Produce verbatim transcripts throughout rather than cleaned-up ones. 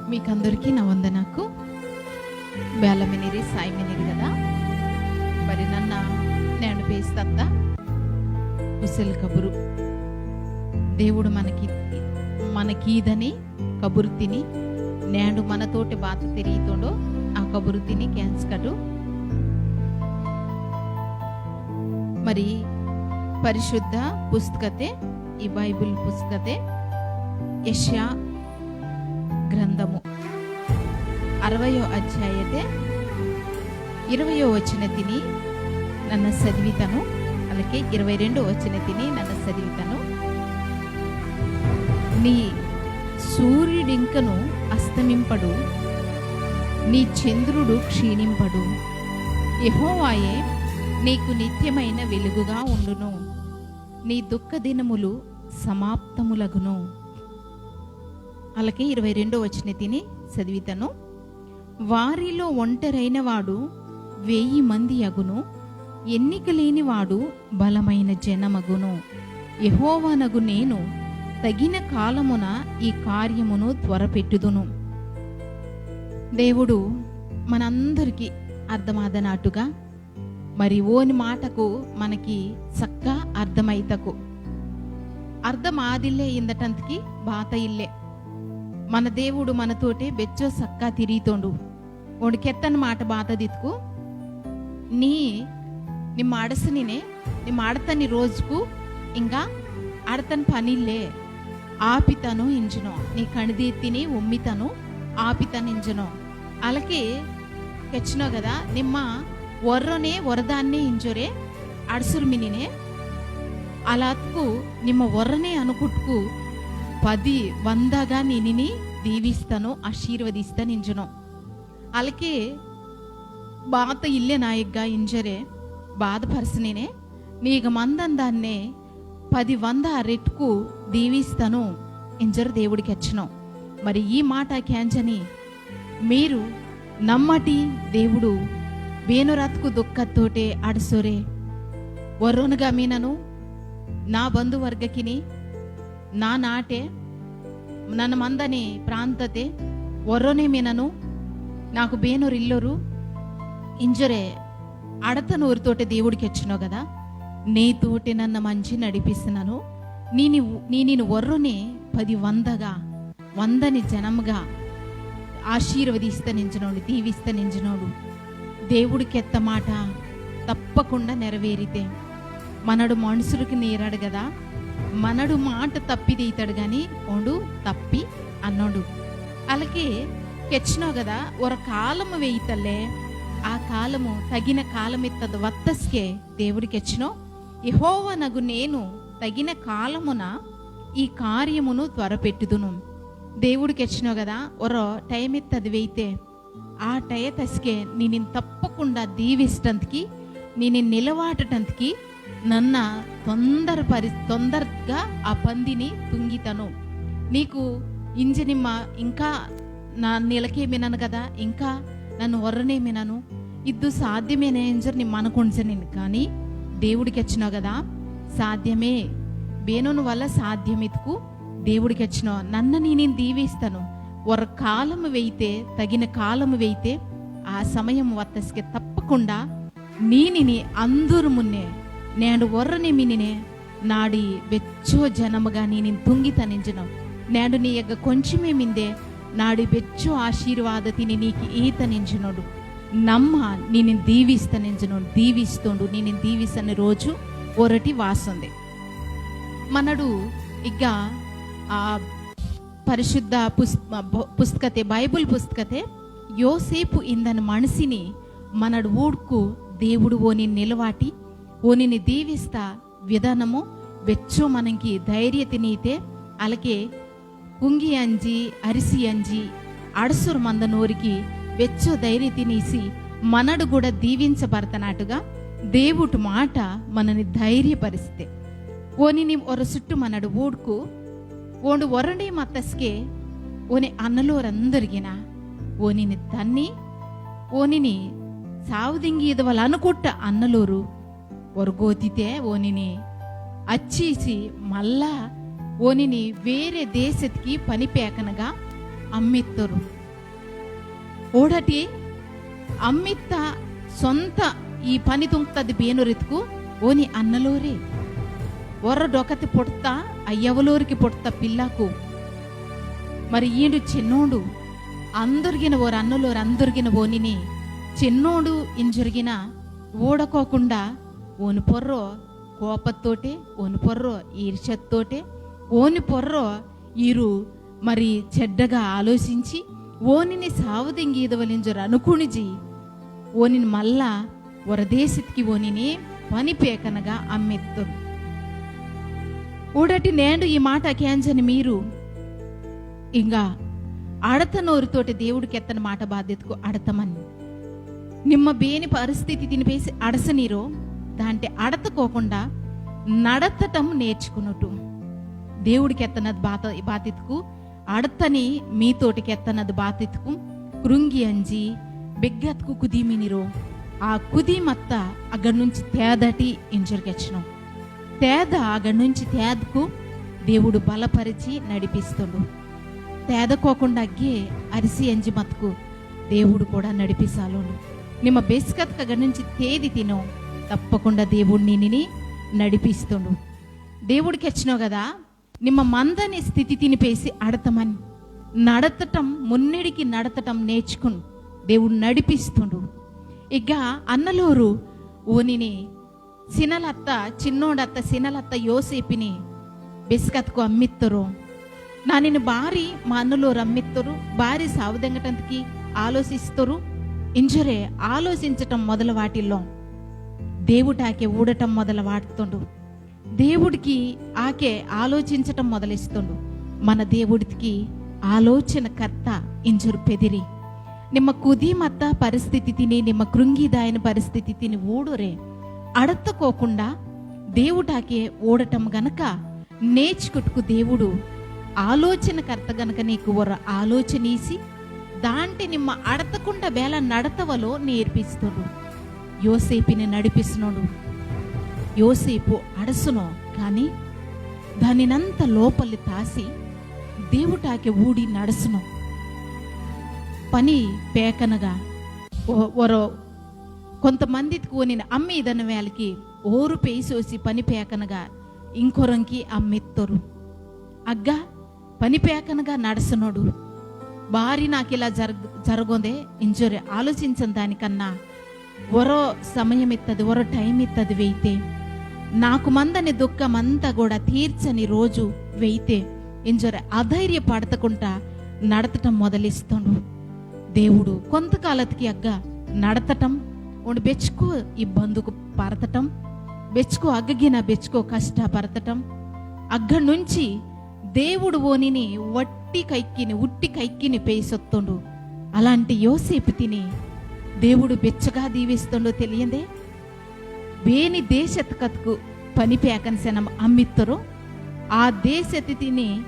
మీకందరికీ నా వందనకు. బేల మినిరి, సాయి మినిరి కదా. మరి నన్న నేను పేస్తత్త కుశల కబురు. దేవుడు మనకి, మనకీదని కబురు తిని, నేడు మనతోటి బాత తిరిగితోండో ఆ కబురు తిని కేంజకటు. మరి పరిశుద్ధ పుస్తకతే, ఈ బైబిల్ పుస్తకతే యెషయా గ్రంథము అరవయో అధ్యాయతే ఇరవయో వచన తిని నన్న చదివితను, అలాగే ఇరవై రెండో వచన తిని నన్న చదివితను. నీ సూర్యుడింకను అస్తమింపడు, నీ చంద్రుడు క్షీణింపడు. యెహోవాయే నీకు నిత్యమైన వెలుగుగా ఉండును. నీ దుఃఖ దినములు సమాప్తములగును. అలాగే ఇరవై రెండో వచన తిని చదివితను. వారిలో ఒంటరైన వాడు వేయి మంది అగును, ఎన్నిక లేని వాడు బలమైన జనమగును. యెహోవానగు నేను తగిన కాలమున ఈ కార్యమును త్వరపెట్టుదును. దేవుడు మనందరికీ అర్థమాదనాటుగా, మరి ఓని మాటకు మనకి చక్క అర్థమైతకు. అర్థమాదిల్లే ఇందటంతకి బాత ఇల్లే. మన దేవుడు మనతోటే బెచ్చో సక్క తిరిగితోండు. ఓండు కెత్తని మాట బాతదిత్కు, నీ నిమ్మ అడసనినే, నిమ్మ అడతని రోజుకు ఇంకా అడతని పనిల్లే. ఆపితను ఇంజునో, నీ కణిదీతిని ఉమ్మితను ఆపితను ఇంజునో. అలాగే కెచ్చినో కదా, నిమ్మ ఒర్రొనే ఒరదాన్నే ఇంజొరే అడసురు మినినే. అలాత్కు నిమ్మ ఒర్రొనే అనుకుట్కు పది వందగా నినిని దీవిస్తను, ఆశీర్వదిస్తను ఇంజునో. అలాగే బాత ఇల్లే నాయగ్గా ఇంజొరే బాధపరసనినే, నీగ మందందాన్నే పది వంద రెట్కు దీవిస్తను ఇంజొరు దేవుడు కెచ్చినో. మరి ఈ మాట కేంజని మీరు నమ్మటి దేవుడు బేనొరత్కు దుఃఖతోటే అడసొరే. ఒర్రొనుగా మీనను, నా బంధువర్గకిని, నా నాటే, నన్న మందని ప్రాంతతే, ఒర్రొనే మీనను, నాకు బేనొరు ఇల్లొరు, ఇంజొరే అడతనోరితోటే దేవుడు కెచ్చినో కదా, నీతోటే నన్న మంచి నడిపిస్తున్నాను. నీ, నీ, నీ, నేను ఒర్రొనే పది వందగా, వందని జనముగా ఆశీర్వదిస్తనించినోడు, దీవిస్తనించినోడు. దేవుడు కెత్త మాట తప్పకుండా నెరవేరితే, మనడు మనుషులకి నేరాడు కదా, మనడు మాట తప్పిదైతాడు గాని ఓండు తప్పి అన్నోడు. అలాగే కెచ్చినో కదా, ఒర కాలము వేయితల్లే, ఆ కాలము తగిన కాలమిత్తది వత్తస్కే దేవుడు కెచ్చినో. యెహోవానగు నేను తగిన కాలమున ఈ కార్యమును త్వరపెట్టుదును. దేవుడు కెచ్చినో కదా, ఒరో టైమ్ ఇత్తది వెయితే, ఆ టయ తసికే నిన్ను తప్పకుండా దీవిస్టందుకి, నిన్ను నిలవాటటందుకి నన్న తొందర పరి-, తొందరగా ఆ పందిని తుంగితను. నీకు ఇంజనిమ్మ ఇంకా నా నెలకే మినను కదా, ఇంకా నన్ను ఒర్రనే మినను, ఇద్దు సాధ్యమేనే ఇంజర్ నిమ్మ అనుకుంటున్నాను. కానీ దేవుడు కెచ్చినో కదా, సాధ్యమే. బేనోను వల్ల సాధ్యమిత్కు దేవుడు కెచ్చినో. నన్న నిన్ను దీవిస్తాను. ఒర కాలము వెయితే, తగిన కాలము వెయితే, ఆ సమయం వత్తస్కే తప్పకుండా నీనిని అందరు మున్నే, నేడు ఒర్రనే మినినే, నాడి బెచ్చో జనముగా నీనిని తుంగితనింజనో. నేడు నీ యగ్గ కొంచెమే మిందే, నాడి బెచ్చో ఆశీర్వాద తిని నీకు ఈతనింజనోడు. నమ్మ నీనిని దీవిస్తనింజనోడు, దీవిస్తోండు, నీనిని దీవిసని రోజు ఒరటి వాసందే. మనడు ఇగ్గ ఆ పరిశుద్ధ పుస్-, బ-, పుస్తకతే, బైబిల్ పుస్తకతే యోసేపు ఇందన మనిషిని మనడు ఊడ్కు దేవుడు ఓని నిలవాటి, ఓనిని దీవిస్తా విధానము బెచ్చో మనంకి ధైర్యతినీతే, అలాగే కుంగి అంజి, అరిసి అంజి, అడసురు మందనోరికి బెచ్చో ధైర్యతినీసి మనడు కూడా దీవించబడతనట్టుగా దేవుడు మాట మనని ధైర్యపరిస్తే. ఓనిని ఒర సుట్టు మనడు ఊడ్కు, ఓండు ఒరండి మత్తస్కే, ఓని అన్నలోరందరిగిన, ఓనిని తన్ని, ఓనిని సావుదింగి ఇదవలు అనుకుట్ట అన్నలోరు, ఒరగోతితే ఓనిని అచ్చిసి మళ్ళా ఓనిని వేరే దేశత్కి పనిపేకనగా అమ్మిత్తరు. ఓడటి అమ్మిత్త సొంత ఈ పని తుంక్తది బేనొరిత్కు ఓని అన్నలోరే. ఒర్ర డొకతి పొట్త అయ్యవలోరికి పొట్త పిల్లకు. మరి ఈడు చిన్నోడు అందొరిగిన ఓరు అన్నలోరు అందొరిగిన ఓనిని చిన్నోడు ఇంజొరిగిన ఓడకోకుండా ఓని పొర్రో కోపత్తోటే, ఓని పొర్రో ఈర్ష్యత్తోటే, ఓని పొర్రో ఈరు మరి చెడ్డగా ఆలోచించి, ఓనిని సావుదెంగీదవలింజొరు అనుకునిజి, ఓనిని మళ్ళా వరదేశిత్కి ఓనిని పని పేకనగా అమ్మిత్తురు. ఊడటి నేండు ఈ మాట కేంజని మీరు, ఇంగా అడతనోరుతోటి దేవుడు కెత్తని మాట బాధ్యతకు అడతమని. నిమ్మ బేని పరిస్థితి తినిపేసి అడసనీరో, దాంటే అడతకోకుండా నడతటం నేర్చుకునుటు. దేవుడు కెత్తనది బాత-, బాతిత్కు అడతని మీతోటి కెత్తనది బాతిత్కు కృంగి అంజి బెగ్గత్కు కుదిమినిరో, ఆ కుదిమత్త అగ్గ నుంచి తేదటి ఇంజొరి కెచ్చినో. తేద అగ్గ నుంచి తేదకు దేవుడు బలపరిచి నడిపిస్తుండు. తేదకోకుండా అగ్గే అరిసి అంజి మత్కు దేవుడు కూడా నడిపిసాలోండు. నిమ్మ బెస్కత్కు అగ్గ నుంచి తేది తినో, తప్పకుండా దేవుడు నిన్నిని నడిపిస్తుండు. దేవుడు కెచ్చినో కదా, నిమ్మ మందని స్థితి తినిపేసి అడతమని. నడతటం, మున్నెడికి నడతటం నేర్చుకుని దేవుడు నడిపిస్తుండు. ఇక అన్నలోరు ఓనిని సినలత్త, చిన్నోడత్త సినలత్త యోసేపిని బెస్కత్కు అమ్మిత్తరు. నానిని బారి మా అన్నలోరు అమ్మిత్తరు, బారి సావుదెంగటంతకి ఆలోచిస్తరు. ఇంజొరే ఆలోచించటం మొదలు వాటిల్లో దేవుటాకే ఊడటం మొదలు వాడుతుండు. దేవుడికి ఆకే ఆలోచించటం మొదలిస్తుండు. మన దేవుడికి ఆలోచనకర్త ఇంజొరు పెదిరి. నిమ్మ కుదిమత్త పరిస్థితి తిని, నిమ్మ కృంగిదాయన పరిస్థితి తిని ఊడొరే. అడతకోకుండా దేవుటాకే ఊడటం గనక నేర్చుకుట్టుకు దేవుడు ఆలోచనకర్త గనక నీకు ఒర ఆలోచన ఈసి, దాంటే నిమ్మ అడతకుండా బేల నడతవలో నేర్పిస్తుండు. యోసేపుని నడిపిస్తున్నాడు. యోసేపు అడసునో, కానీ దానినంత లోపలి తాసి దేవుటాకే ఊడి నడసునో. పని పేకనగా ఒ-, ఒరో కొంతమందికి ఓనిన అమ్మి ఇదన వేలకి ఓరు పేసోసి పని పేకనగా ఇంకొరంకి అమ్మిత్తరు. అగ్గా పని పేకనగా నడసనోడు. బారి నాకిలా జరగ-, జరగొందే ఇంజొరే ఆలోచించని దానికన్నా ఒరో సమయం ఇత్తది, ఒరో time ఇత్తది వెయితే. నాకు మందని దుఃఖమంతా కూడా తీర్చని రోజు వెయితే. ఇంజొరే అధైర్య పడతకుంటా నడతటం మొదలిస్తుండు. దేవుడు కొంతకాలతికి అగ్గ నడతటం, ఉండి బెచ్చుకో ఇబ్బందుకు పరతటం, బెచ్చుకో అగ్గగిన బెచ్చుకో కష్ట పరతటం, అగ్గ నుంచి దేవుడు ఓనిని వట్టి కైక్కిని, ఉట్టి కైక్కిని పేసొత్తుండు. అలాంటి యోసేపు తిని దేవుడు బెచ్చగా దీవిస్తుండో తెలియందే? బేని దేశత్కత్కు పని పేకన్సెనం అమ్మిత్తరో, ఆ దేశతి తిని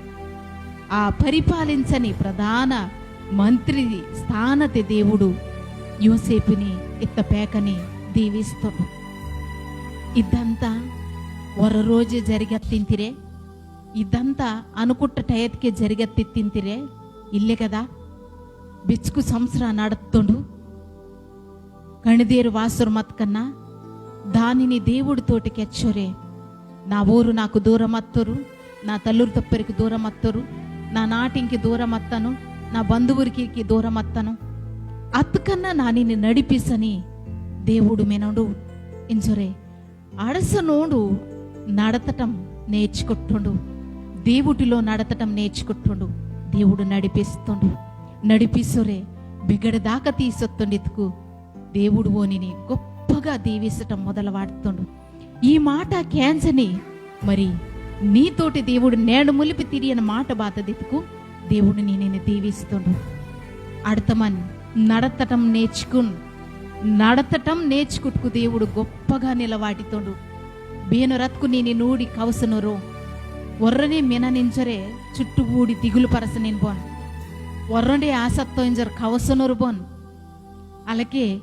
ఆ పరిపాలించని ప్రధాన మంత్రి స్థానతే దేవుడు యోసేపుని ఇత్త పేకని దీవిస్తుండు. ఇదంతా ఒర రోజే జరిగత్తింతిరే? ఇదంతా అనుకుట్ట టయత్కే జరిగత్తిత్తింతిరే? ఇల్లే కదా. బెచ్చుకు సంవత్సర నడత్తుండు. కణిదేరు వాసురు మత్కన్నా దానిని దేవుడితోటి కెచ్చొరే. నా ఊరు నాకు దూరమత్తరు, నా తల్లురు తప్పరికి దూరమత్తరు, నా నాటింకి దూరమత్తను, నా బంధువురికి దూరమత్తను. అత్కన్నా నానిని నడిపిసని దేవుడు మెనడు ఇంజొరే. అడసనోడు నడతటం నేర్చుకుట్టుండు. దేవుటిలో నడతటం నేర్చుకుట్టుండు. దేవుడు నడిపిస్తుండు. నడిపిసొరే బిగడదాకా తీసొత్తుండితుకు దేవుడు ఓనిని గొప్పగా దీవిసటం మొదలవాడుతుండు. ఈ మాట కేంజని మరి నీతోటి దేవుడు నేడు ములిపి తిరియని మాట బాతదితుకు దేవుడు నిన్నిని దీవిస్తుండు. అడతమన్ నడతటం నేర్చుకున్, నడతటం నేర్చుకుట్టుకు దేవుడు గొప్పగా నిలవాటితోండు. బేనొరత్కు నిన్నిని ఊడి కవసనొరో, ఒర్రనే మిననించరే చుట్టు ఊడి దిగులు పరసనిన్ బోన్. ఒర్రండే ఆసత్తో ఇంజర్ కవసనొరు బోన్. అలాగే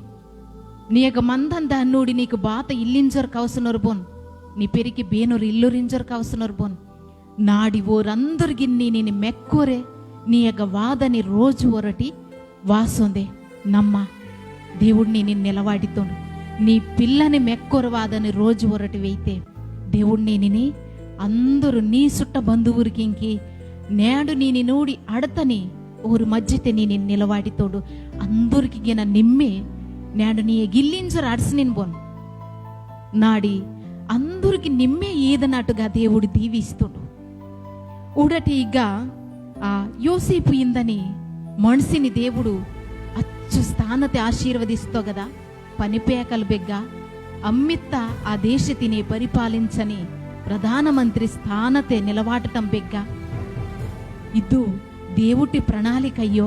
నీ యొక్క మందం దాన్ని ఊడి నీకు బాత ఇల్లింజర్ కవసనొరు బోన్. నీ పెరికి బేనొరు ఇల్లురింజర్ కవసనొరు బోన్. నాడి ఓరందరిగిన్ని నిన్ను మెక్కోరే, నీ యొక్క వాదని రోజు ఒరటి వాసొందే. నమ్మ, దేవుడు నిన్ను నిలవాటితోండు. నీ పిల్లని మెక్కొరవాదని రోజు ఒరటి వెయితే, దేవుడు నిన్ను అందరూ నీ సుట్ట బంధువురికింకి నేడు నిన్ను నూడి అడతని ఓరు మధ్యతే నిన్ను నిలవాటితోండు. అందరికిగిన నిమ్మే నేడు నీ గిల్లింజరు అడసనిన్ బోన్ నాడి అందరికి నిమ్మే ఏదనాటుగా దేవుడు దీవిస్తుండు. ఊడటి ఇగ్గ ఆ యోసేపు ఇందని మనిషిని దేవుడు అచ్చు స్థానతే ఆశీర్వదిస్తో కదా. పనిపేకలు బెగ్గ అమ్మిత్త ఆ దేశతిని పరిపాలించని ప్రధానమంత్రి స్థానతే నిలవాటటం బెగ్గ ఇద్దు దేవుటి ప్రణాళికయ్యో.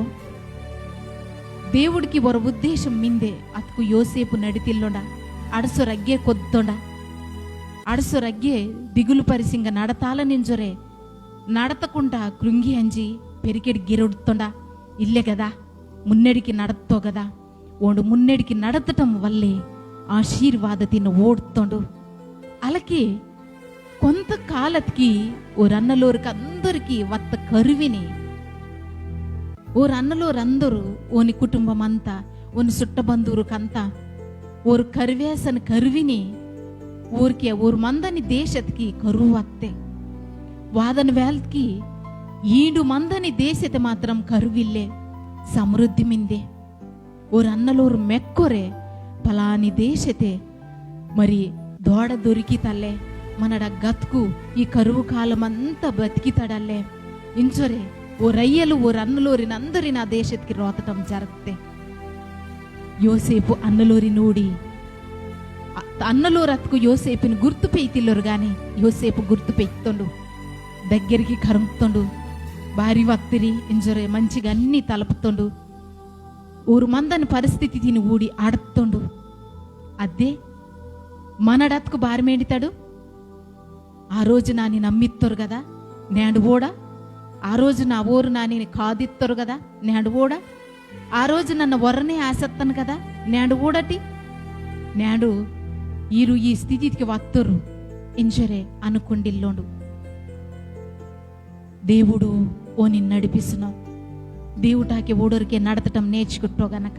దేవుడికి ఒర ఉద్దేశం మిందే అత్కు యోసేపు నడితిల్లోండా, అడసొరగ్గే కొద్దొండా, అడసొరగ్గే దిగులు పరిసింగ నడతాల నింజొరే నడతకుండా కృంగి అంజి పెరికెడి గిరొడుతోండా. ఇల్లే గదా మున్నెడికి నడతో గదా. ఓండు మున్నెడికి నడతటం వల్లే ఆశీర్వాద తిన్న ఓడుతోండు. అలాగే కొంత కాలత్కి ఓరన్నలోరికి అందరికి వత్త కరువిని. ఓరన్నలోరందరూ ఓని కుటుంబమంతా, ఓని సుట్టబంధువురుకంతా ఓరు కరువేసన కరువిని. ఓరికి ఓరు మందని దేశత్కి కరువు వత్తే. వాదన వేల్కి ఈండు మందని దేశతే మాత్రం కరువిల్లే, సమృద్ధి మిందే. ఓరన్నలోరు మెక్కొరే పలాని దేశతే మరి దోడ దొరికితల్లే, మనడ గత్కు ఈ కరువు కాలమంతా బతికితడల్లే. ఇంచొరే ఓ రయ్యలు ఓరన్నలోరినందరిన ఆ దేశత్కి రోతటం జరగ్తే. యోసేపు అన్నలోరి నూడి అ-, అన్నలోరత్కు యోసేపుని గుర్తు పెయితిల్లోరు గాని యోసేపు గుర్తు పెయితోండు. దగ్గరికి కరుముతోండు. బారి వత్తిరి ఇంజొరే మంచిగా అన్ని తలపుతోండు. ఓరు మందని పరిస్థితి తిని ఊడి ఆడుతోండు. అదే మనడత్కు బారమేండితాడు. ఆ రోజు నాని నమ్మిత్తోరు కదా నేండు ఓడా. ఆ రోజు నా ఓరు నాని కాదిత్తోరు కదా నేండు ఓడా. ఆ రోజు నన్న ఒర్రనే ఆసత్తను కదా నేండు ఓడటి. నేండు ఈరు ఈ స్థితికి వత్తోరు ఇంజొరే అనుకుండిల్లోండు. దేవుడు ఓని నడిపిస్తున్నా. దేవుటాకి ఓడొరికే నడతటం నేర్చుకుంటో గనక.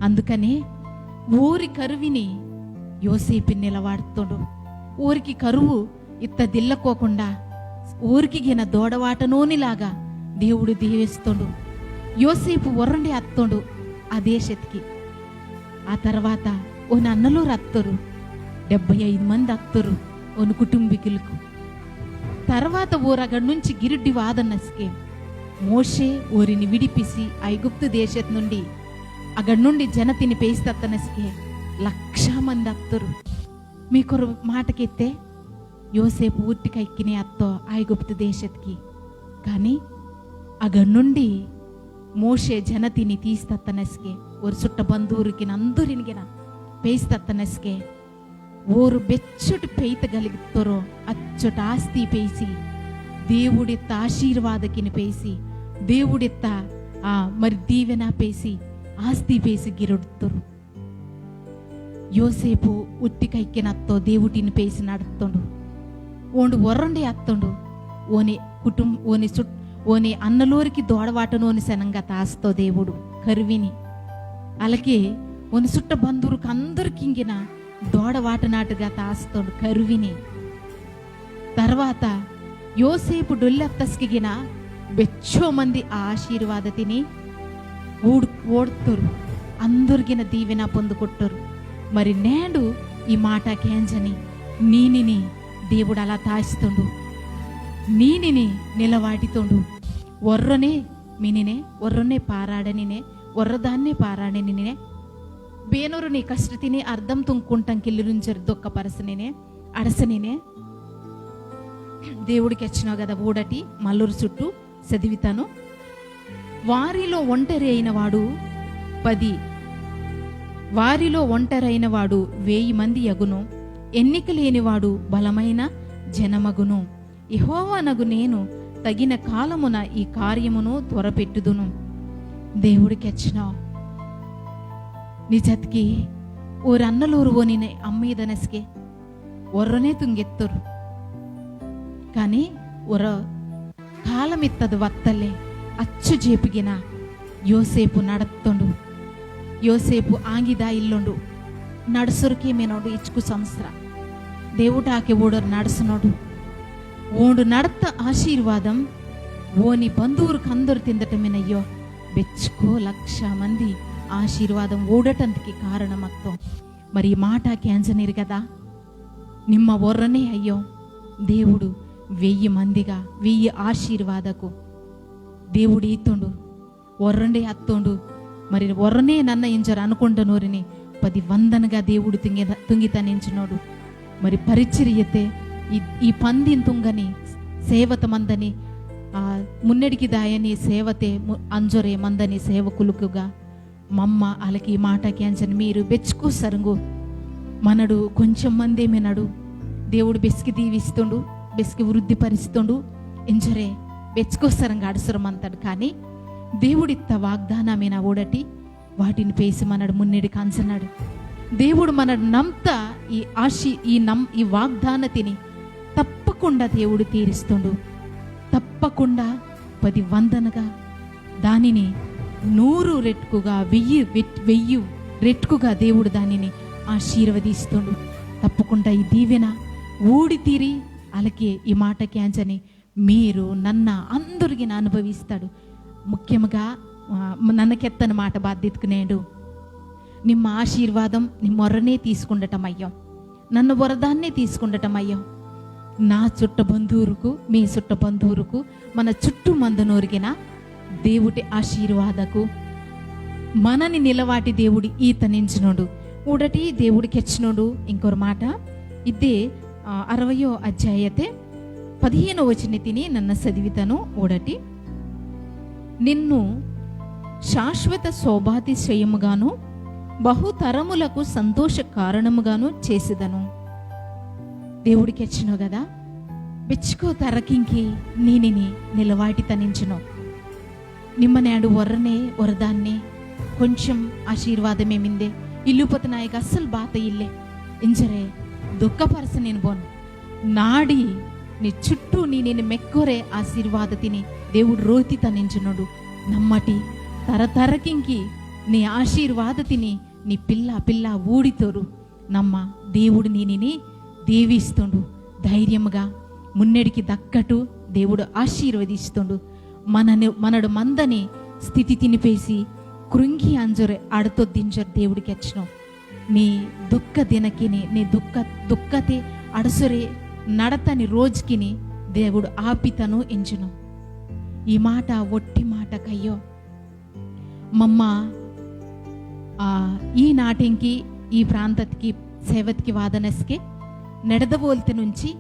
అందుకనే ఓరి కరువిని యోసేపు నిలవాడుతోండు. ఓరికి కరువు ఇత్త దిల్లకోకుండా ఓరికి గిన దోడవాటనోనిలాగా దేవుడు దీవిస్తోండు. యోసేపు ఒర్రండి అత్తోండు ఆ దేశత్కి. ఆ తర్వాత ఓని అన్నలోరు అత్తోరు. డెబ్బై ఐదు మంది అత్తోరు ఓని కుటుంబీకులకు. తర్వాత ఓరు అగడ నుంచి గిరుడ్డి వాదనస్కే మోషే ఓరిని విడిపిసి ఐగుప్తు దేశత్ నుండి అగడ నుండి జనతిని పేయిస్తత్తనస్కే లక్ష మంది అత్తోరు. మీకొరు మాటకెత్తే యోసేపు ఉట్టి కైకినే అత్తో ఐగుప్తు దేశత్కి. కానీ అగడ నుండి మోషే జనతిని తీస్తత్తనస్కే, ఓరు సుట్ట బంధువురికిన అందరినిగిన పేయిస్తత్తనస్కే, ఓరు బెచ్చొటి పేయితగలిగిత్తోరో అచ్చొటి ఆస్తి పేయిసి, దేవుడిత్త ఆశీర్వాదకిని పేయిసి, దేవుడిత్త ఆ మరి దీవెన పేయిసి ఆస్తి పేయిసి గిరొడుత్తోరు. యోసేపు ఉట్టి కైకిన అత్తో దేవుటిని పేయిసి నడత్తోండు. ఓండు ఒర్రండి అత్తోండు. ఓని కుటుంబ ఓని సుట్ ఓని అన్నలోరికి దోడవాటనోని సెనంగా తాస్తో దేవుడు కరువిని. అలాగే ఓని సుట్ట బంధువురుకు అందరికింగిన దోడవాటనాటుగా తాస్తోండు కరువిని. తర్వాత యోసేపు డొల్లత్తస్కిగిన బెచ్చో మంది ఆ ఆశీర్వాద తిని ఊడు ఓడుతోరు. అందరిగిన దీవెన పొందుకొట్టోరు. మరి నేడు ఈ మాట కేంజని నీనిని దేవుడు అలా తాయిస్తుండు. నీనిని నిలవాటితోండు. ఒర్రొనే మినినే, ఒర్రొనే పారాడనినే, ఒర్రదాన్నే పారాడనినే. బేనోరు నీ కష్టతిని అర్థం తుంకుంటం కిల్లిరుంజరు దొక్కపరసనినే, అడసనినే. దేవుడికి వచ్చినావు కదా ఊడటి మల్లూరు చుట్టూ చదివితాను. వారిలో ఒంటరి అయిన వాడు పది, వారిలో ఒంటరైన వాడు వేయి మంది యగును, ఎన్నిక లేనివాడు బలమైన జనమగును. యెహోవానగు నేను తగిన కాలమున ఈ కార్యమును త్వరపెట్టుదును. దేవుడికి వచ్చిన నిజత్కి ఓరన్నలోరు ఓనిన అమ్మీదనస్కే ఒర్రనే తుంగెత్తరు. కానీ ఒర కాలమిత్తదు వత్తలే అచ్చు జేపిగిన యోసేపు నడత్తొండు. యోసేపు ఆంగిదా ఇల్లోండు. నడుసొరికే మినోడు ఇచ్చుకు సంవత్సర. దేవుటాకే ఓడోరు నడుసునోడు. ఓండు నడత్త ఆశీర్వాదం ఓని బంధువురు కందరు తిందటమేనయ్యో. బెచ్చుకో లక్ష మంది ఆశీర్వాదం ఓడటందుకి కారణమత్తో. మరి ఈ మాట కేంజనీరు కదా, నిమ్మ ఒర్రనే అయ్యో. దేవుడు వెయ్యి మందిగా, వెయ్యి ఆశీర్వాదకు దేవుడు ఈతోండు. ఒర్రండే అత్తోండు. మరి ఒర్రనే నన్న ఇంజర్ అనుకుంటనోరిని పది వందనగా దేవుడు తుంగి-, తుంగితనించినోడు. మరి పరిచర్యతే ఈ, ఈ పందిని తుంగని సేవత మందని, ఆ, మున్నెడికి దాయని సేవతే ము-, అంజొరే మందని సేవకులుకుగా మమ్మ ఆలకి ఈ మాట కేంజని మీరు బెచ్చుకో సరంగు. మనడు కొంచెం మందే మినడు. దేవుడు బెస్కి దీవిస్తుండు, బెస్కి వృద్ధిపరుస్తుండు. ఇంజరే బెచ్చుకో సరంగా అడుసురమంతాడు. కానీ దేవుడిత్త వాగ్దానమైన ఓడటి వాటిని పేసి మనడు మున్నెడి కాంచనాడు. దేవుడు మనడు నమ్త ఈ ఆశి-, ఈ నమ్-, ఈ వాగ్దానతిని తప్పకుండా దేవుడు తీరుస్తుండు. తప్పకుండా పది వందనగా దానిని నూరు రెట్కుగా, వెయ్యి వెట్-, వెయ్యి రెట్కుగా దేవుడు దానిని ఆశీర్వదిస్తుండు. తప్పకుండా ఈ దీవెన ఊడితీరి అలాగే ఈ మాట కేంజని మీరు నన్న అందరిగిన అనుభవిస్తాడు. ముఖ్యముగా, ఆ, నన్న కెత్తని మాట బాధ్యతకునేడు. నిమ్మ ఆశీర్వాదం నిమ్మ ఒర్రనే తీసుకుండటమయ్యో, నన్న వరదాన్నే తీసుకుండటమయ్యో. నా చుట్ట బంధువురుకు, మీ చుట్ట బంధువురుకు, మన చుట్టూ మందనోరిగిన దేవుడి ఆశీర్వాదకు మనని నిలవాటి దేవుడు ఈతనించినోడు. ఊడటి దేవుడు కెచ్చినోడు. ఇంకొరు మాట ఇదే, ఆ, అరవయో అధ్యాయతే పదిహేనో వచనతిని నన్న చదివితను. ఊడటి, నిన్ను శాశ్వత శోభాతిశయముగాను బహుతరములకు సంతోష కారణముగాను చేసేదను. దేవుడు కెచ్చినో కదా, బెచ్చుకో తరకింకి నీనిని నిలవాటి తనించినో. నిమ్మ నేడు ఒర్రనే ఒరదాన్నే కొంచెం ఆశీర్వాదమే మిందే. ఇల్లు పతనాయక అస్సలు బాత ఇల్లే. ఇంజరే దుఃఖపరచనేను బోను. నాడి నీ చుట్టూ నీ నేను మెక్కొరే ఆశీర్వాదతిని దేవుడు రోతి తనించినోడు. నమ్మటి తరతరకింకి నీ ఆశీర్వాదతిని నీ పిల్ల పిల్ల ఊడితోరు. నమ్మ దేవుడు నీనిని దీవిస్తుండు. ధైర్యముగా మున్నెడికి దక్కటు దేవుడు ఆశీర్వదిస్తుండు. మనను, మనడు మందని స్థితి తినిపేసి కృంగి అంజొరె అడతొద్దింజొరె దేవుడు కెచ్చినో. నీ దుఃఖ దినకిని, నీ దుఃఖ, దుఃఖతే అడసొరె నడతని రోజుకిని దేవుడు ఆపితను ఎంచును. ఈ మాట ఒట్టి మాట కయ్యో. మమ్మ, ఆ, ఈ నాటింకి, ఈ ప్రాంతత్కి, సేవత్కి వాదనస్కే నెడదవోల్తి నుంచి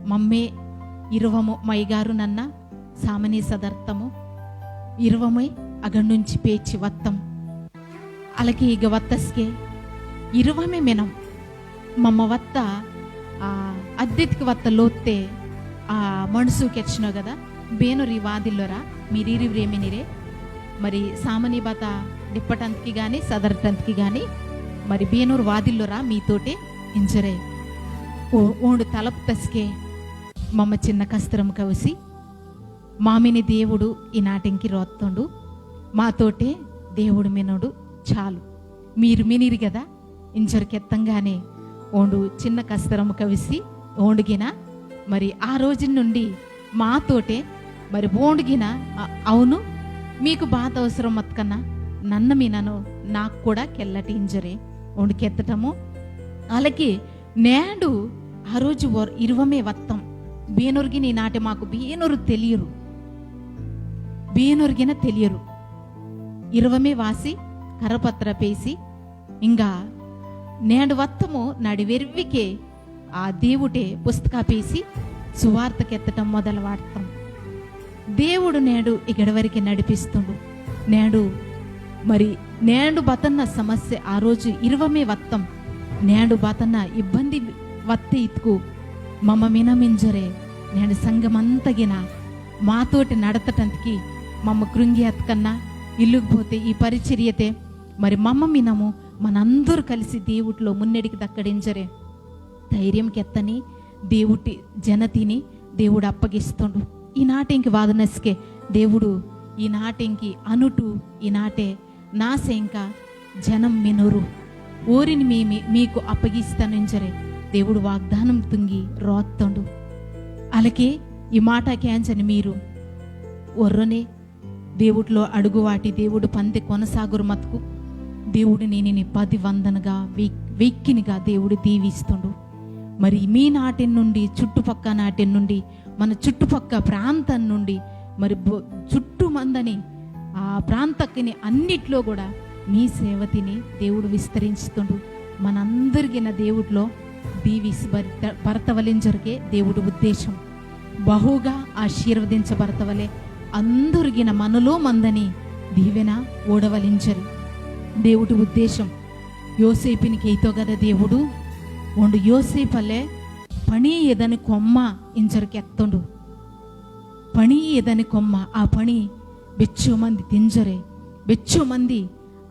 మమ్మే ఇరువము మైగారు నన్న సామనీ సదర్తము ఇరువమే అగడ్నుంచి పేచి వత్తం. అలకి ఇగ వత్తస్కే ఇరువమే మెనం. మమ్మ వత్త, ఆ, అద్దెత్కి వత్త లోత్తే, ఆ, మనసు కెచ్చినో కదా, బేనొరి వాదిల్లోరా, మీరీరి వ్రేమినిరే, మరి సామనీ బాత డిప్పటంత్కి గాని, సదరటంత్కి గాని, మరి బేనొరు వాదిల్లోరా మీతోటే ఇంజరే. ఓ-, ఓండు తలప్తస్కే మమ్మ చిన్న కస్త్రం కవసి, మామిని దేవుడు ఈ నాటింకి రోత్తోండు, మాతోటే దేవుడు మినోడు చాలు. మీరు మినిరి కదా, ఇంజర్ కెత్తంగానే ఓండు చిన్న కస్తరము కవిసి ఓండుగిన. మరి ఆ రోజు నుండి మాతోటే మరి ఓండుగిన, అ-, అవును, మీకు బాత అవసరం మత్కన్నా నన్న మినను, నాకు కూడా కెల్లటి ఇంజరే ఓండు కెత్తటము. అలాగే నేడు ఆ రోజు వర్-, ఇరువమే వత్తం. బేనొరుగిన ఈ నాటి మాకు బేనొరు తెలియరు. బేనొరుగిన తెలియరు. ఇరువమే వాసి కరపత్ర పేసి, ఇంకా నేడు వత్తము నాడి వెర్వికే ఆ దేవుటే పుస్తక పేసి సువార్త కెత్తటం మొదలు వాడతాం. దేవుడు నేడు ఇక్కడి వరకు నడిపిస్తుండు. నేడు మరి నేడు బతన్న సమస్య ఆ రోజు ఇరువమే వత్తం. నేడు బతన్న ఇబ్బంది వత్తే ఇతుకు మమ్మ మినమింజరే నేడు సంఘమంతగిన మాతోటి నడతటంతకి మమ్మ కృంగి అతకన్నా ఇల్లుకు పోతే ఈ పరిచర్యతే మరి మమ్మ మినము మనందరూ కలిసి దేవుటిలో మున్నెడికి దక్కడింజరే ధైర్యం కెత్తని దేవుటి జనతిని దేవుడు అప్పగిస్తుండు. ఈ నాటెంకి వాదనస్కే దేవుడు ఈ నాటెంకి అనుటు ఈ నాటే నాసేంక జనం మినురు, ఓరిని మీ మీ- మీకు అప్పగిస్తానింజరే దేవుడు వాగ్దానం తుంగి రోత్తోండు. అలాగే ఈ మాట కేంజని మీరు ఒర్రనే దేవుడిలో అడుగువాటి దేవుడు పందె కొనసాగురు మతుకు దేవుడు నేను పది వందనగా వెయ్- వెయ్కినిగా దేవుడు దీవిస్తుండు. మరి మీ నాటి నుండి, చుట్టుపక్క నాటి నుండి, మన చుట్టుపక్క ప్రాంతం నుండి, మరి బొ- చుట్టూ మందని ఆ ప్రాంతకిని అన్నిట్లో కూడా మీ సేవతిని దేవుడు విస్తరించుతుండు. మనందరిగిన దేవుడిలో దీవిసి భర్త భర్తవలింజరికే దేవుడు ఉద్దేశం. బహుగా ఆశీర్వదించబడతవలే అందరిగిన మనలో మందని దీవెన ఓడవలించరు. దేవుడి ఉద్దేశం యోసేపుని కేతో కదా దేవుడు. ఉండు యోసేపల్లే పని ఏదని కొమ్మ ఇంజరికి ఎత్తుండు. పని ఏదని కొమ్మ, ఆ పని బెచ్చో మంది తింజరే, బెచ్చో మంది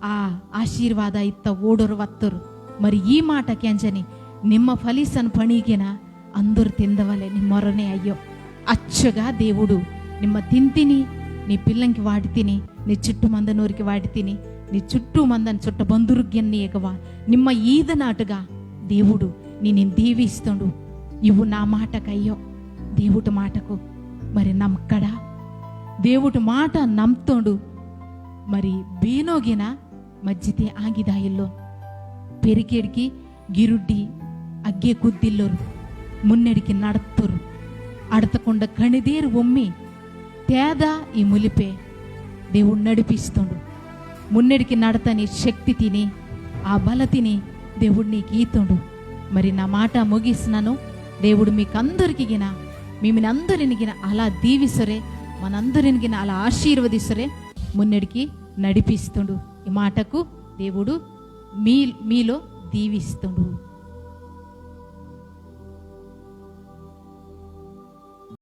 ఆ ఆశీర్వాద ఇత్త ఓడొరు వత్తరు. మరి ఈ మాట కేంజని నిమ్మ ఫలిసన్ పణిగిన అందరు తిందవలే నిమ్మొరనే అయ్యో. అచ్చగా దేవుడు నిమ్మ తింతిని, నీ పిల్లంకి వాటితిని, నీ చుట్టూ మందనూరికి వాటితిని, నీ చుట్టూ మందని చుట్ట బంధురుగ్యన్ని ఎగవా నిమ్మ ఈదనాటుగా దేవుడు నిన్ను దీవిస్తుండు. ఇవు నా మాటకయ్యో, దేవుటి మాటకు మరి నమ్మకడా? దేవుటి మాట నమ్ముతోండు. మరి బీనోగిన మజ్జితే ఆగిదాయిల్లో పెరికెడికి గిరుడ్డి అగ్గే కుద్దిల్లోరు, మున్నెడికి నడత్తోరు, అడతకుండా కణిదేరు ఒమ్మి తేదా ఈ ములిపే దేవుడు నడిపిస్తుండు. మున్నెడికి నడతని శక్తి తిని, ఆ బల తిని దేవుడు నీకు ఈతుండు. మరి నా మాట ముగిస్తున్నాను. దేవుడు మీకందరికి గిన, మిమ్మల్ని అందరిని గిన అలా దీవిసరే, మనందరిని గిన అలా ఆశీర్వదిసరే, మున్నెడికి నడిపిస్తుండు. ఈ మాటకు దేవుడు మీ మీలో దీవిస్తుండు.